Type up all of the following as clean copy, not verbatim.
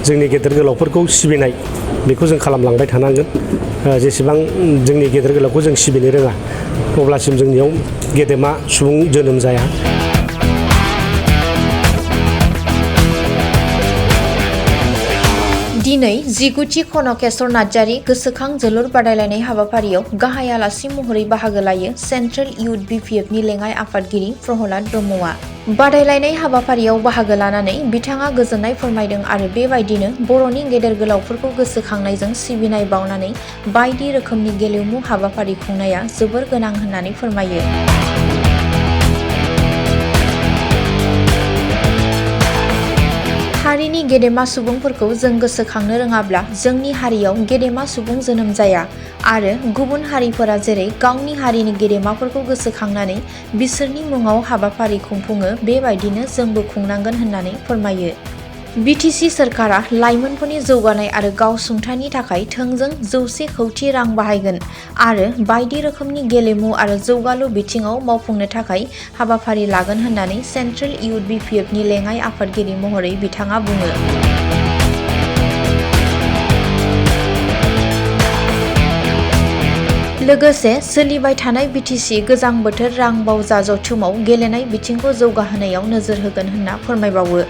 जोंनि गेदेर गोलावफोरखौ सिबिनाय बेखौ जों खालामलांबाय थानांगोन। जेसेबां जोंनि गेदेर गोलावखौ जों सिबिनो रोङा अब्लासिम जोंनियाव गेदेमा सुबुं जोनोम जाया। दिनै 19थि कन'क नार्जारि गोसोखां जोलुर बादायलायनाय हाबाफारियाव गाहाय आलासि महरै बाहागो लायो सेन्ट्रेल इउथ बिपिएफनि लेङाइ आफादगिरि प्रहलाद ब्रह्मआ। बादायलायनाय हाबाफारियाव बाहागो लानानै बिथाङा गोजोननाय फोरमायदों आरो बेबायदिनो बर'नि गेदेर गोलावफोरखौ गोसोखांनायजों सिबिनाय बावनानै बायदि रोखोमनि गेलेमु हाबाफारि खुंनाया जोबोर गोनां होननानै फोरमायो। हारिनि गेदेमा सुबुंफोरखौ जों गोसोखांनो रोङाब्ला जोंनि हारियाव गेदेमा सुबुं जोनोम जाया आरो गुबुन हारिफोरा जेरै गावनि हारिनि गेदेमाफोरखौ गोसोखांनानै बिसोरनि मुङाव हाबाफारि खुंफुङो बेबायदिनो जोंबो खुंनांगोन होननानै फोरमायो। बिटिसि सोरखारा लाइमोनफोरनि जौगानाय आरो गावसुंथाइनि थाखाय थोंजों 100 कौटि रां बाहायगोन आरो बायदि रोखोमनि गेलेमु आरो जौगालु बिथिङाव मावफुंनो थाखाय हाबाफारि लागोन होननानै सेन्ट्रेल इउथ बिपिएफनि लेङाइ आफादगिरि महरै बिथाङा बुङो। लोगोसे सोलिबाय थानाय बिटिसि गोजां बोथोर रां बावजा जथुमाव गेलेनाय बिथिंखौ जौगाहोनायाव नोजोर होगोन होनना फोरमायबावो।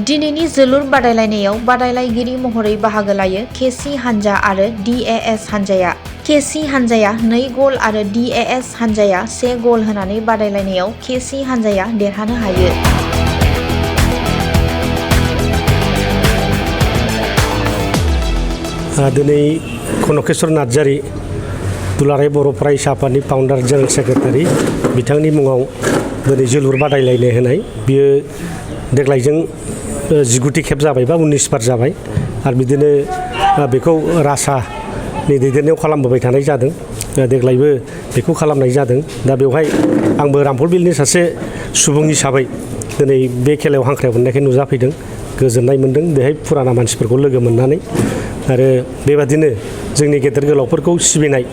दिनैनि जोलुर बादायलायनायाव बादायलायगिरि महरै बाहागो लायो केसि हानजा आरो डिएएस हानजाया। केसि हानजाया 2 गल आरो डिएएस हानजाया 1 गल होनानै बादायलायनायाव केसि हानजाया देरहानो हायो। दिनै कन'क नार्जारि दुलाराय बर' फरायसा आफादनि फाउन्डार जेनेरेल सेक्रेटारि बिथांनि मुङाव दिनै जोलुर बादायलायनाय होनाय बियो देग्लायजों 19थि खेब जाबाय बा 19 बार जाबाय आरो बिदिनो बेखौ रासानि दैदेननायाव खालामबोबाय थानाय जादों। देग्लायबो बेखौ खालामनाय जादों। दा बेवहाय आंबो रामफल बिलनि सासे सुबुं हिसाबै दिनै बे खेलायाव हांख्राय हरनायखाय नुजाफैदों। गोजोननाय मोन्दों बेहाय फुराना मानसिफोरखौ लोगो मोननानै आरो बेबादिनो जोंनि गेदेर गोलावफोरखौ सिबिनाय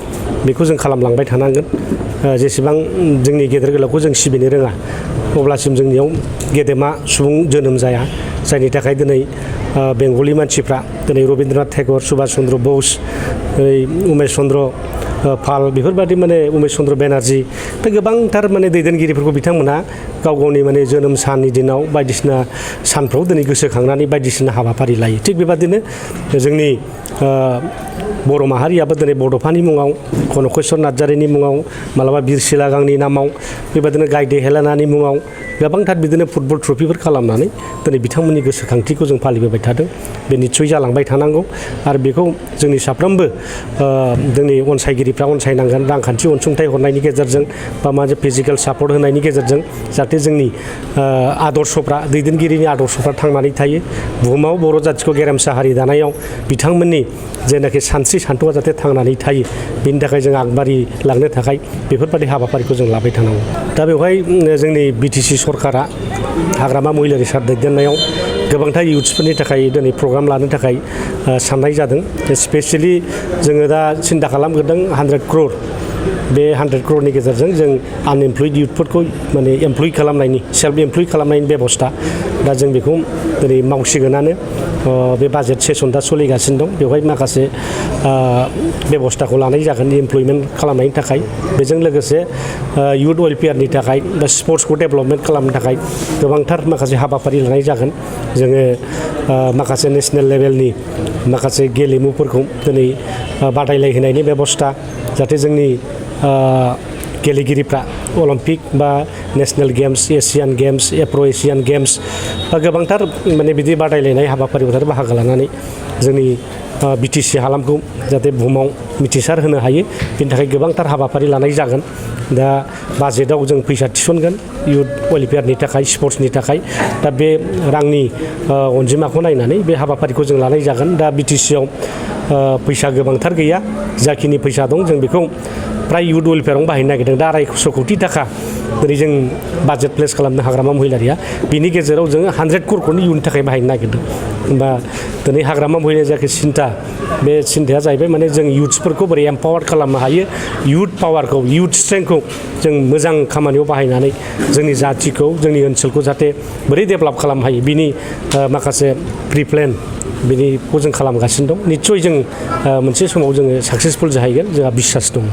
बेखौ जों खालामलांबाय थानांगोन। जेसेबां जोंनि गेदेर गोलावखौ जों सिबिनो रोङा अब्लासिम जोंनियाव गेदेमा सुबुं जोनोम जाया। जायनि थाखाय दिनै बेंगलि मानसिफ्रा दिनै रबीन्द्रनाथ टेगर, सुभाष चन्द्र बस, उमेश चन्द्र पाल बेफोरबायदि माने उमेश चन्द्र बेनार्जी बे गोबांथार माने दैदेनगिरिफोरखौ बिथांमोनहा गाव गावनि माने जोनोम साननि दिनाव बायदिसिना सानफ्राव दिनै गोसोखांनानै बायदिसिना हाबाफारि लायो। थिग बेबादिनो जोंनि बर' माहारियाबो दिनै बड'फानि मुङाव, कन'क नार्जारिनि मुङाव, मालाबा बिर सिलागांनि नामाव, बेबादिनो गायदे हेलेनानि मुङाव गोबांथार बिदिनो फुटबल ट्रफिफोर खालामनानै दिनै बिथांमोननि गोसोखांथिखौ जों फालिबोबाय थादों। बे निस्सय जालांबाय थानांगौ आरो बेखौ जोंनि साफ्रोमबो जोंनि अनसायगिरिफ्रा अनसायनांगोन रांखान्थि अनसुंथाइ हरनायनि गेजेरजों बा माने फिजिकेल सापर्ट होनायनि गेजेरजों जाहाथे जोंनि आदर्शफ्रा दैदेनगिरिनि आदर्शफ्रा थांनानै थायो। बुहुमाव बर' जाथिखौ गेरेमसा हारि दानायाव बिथांमोननि जेनाखि सानस्रि सान्थौआ जाहाथे थांनानै थायो बेनि थाखाय जों आगबारि लांनो थाखाय बेफोरबायदि हाबाफारिखौ जों लाबाय थानांगौ। दा बेवहाय जोंनि बिटिसि सरकारा हाग्रामा महिलारि सार दैदेननायाव गोबांथार इउथ्सफोरनि थाखाय दिनै प्रग्राम लानो थाखाय साननाय जादों। स्पेसियेलि जोङो दा सिन्था खालामग्रोदों 100 क्र'र बे 100 क्र'रनि गेजेरजों जों आनएमप्लयड इउथफोरखौ माने एमप्लय खालामनायनि सेल्फ एमप्लय खालामनायनि बेबस्था दा जों बेखौ दिनै मावसिगोनानो। बे बाजेट सेसन दा सोलिगासिनो दं। बेवहाय माखासे बेबस्थाखौ लानाय जागोन एमप्लयमेन्ट खालामनायनि थाखाय। बेजों लोगोसे इउथ वेलफेयारनि थाखाय बा स्पर्ट्सखौ डेभेलपमेन्ट खालामनो थाखाय गोबांथार माखासे हाबाफारि लानाय जागोन। जोङो माखासे नेसनेल लेभेलनि माखासे गेलेमुफोरखौ दिनै बादायलायहोनायनि बेबस्था जाहाथे जोंनि गेलेगिरिफ्रा अलिम्पिक बा national games, Asian games, Afro' Asian games बा गोबांथार माने बिदि बादायलायनाय हाबाफारिफोर बाहागो लानानै जोंनि बिटिसि हालामखौ जाहाथे बुहुमाव मिथिसार होनो हायो बेनि थाखाय गोबांथार हाबाफारि लानाय जागोन। दा बाजेटआव जों फैसा थिसनगोन इउथ वेलफेयारनि थाखाय, स्पर्ट्सनि थाखाय। दा बे रांनि अनजिमाखौ नायनानै बे हाबाफारिखौ जों लानाय जागोन। दा बिटिसिआव फैसा गोबांथार गैया। जाखिनि फैसा दं जों बेखौ फ्राय इउथ वेलफेयारावनो बाहायनो नागिरदों। दा 250 कौटि थाखा दिनै जों बाजेट प्लेस खालामनो हाग्रामा महिलारिया बिनि गेजेराव जोङो 100 क्र'रखौनो इयुननि थाखाय बाहायनो नागिरदों। होमबा दिनै हाग्रामा महिलारिया जाखि सिन्था बे सिन्थाया जाहैबाय माने जों इउथ्सफोरखौ बोरै एम्पावार खालामनो हायो, इउथ पावारखौ, इउथ स्ट्रेंथखौ जों मोजां खामानियाव बाहायनानै जोंनि जाथिखौ, जोंनि ओनसोलखौ जाहाथे बोरै डेभेलप खालामनो हायो बिनि माखासे प्रि प्लेन बेनिखौ जों खालामगासिनो दं निस्सय जों मोनसे समाव जोङो साक्सेसफुल जाहैगोन जोंहा बिसास दं।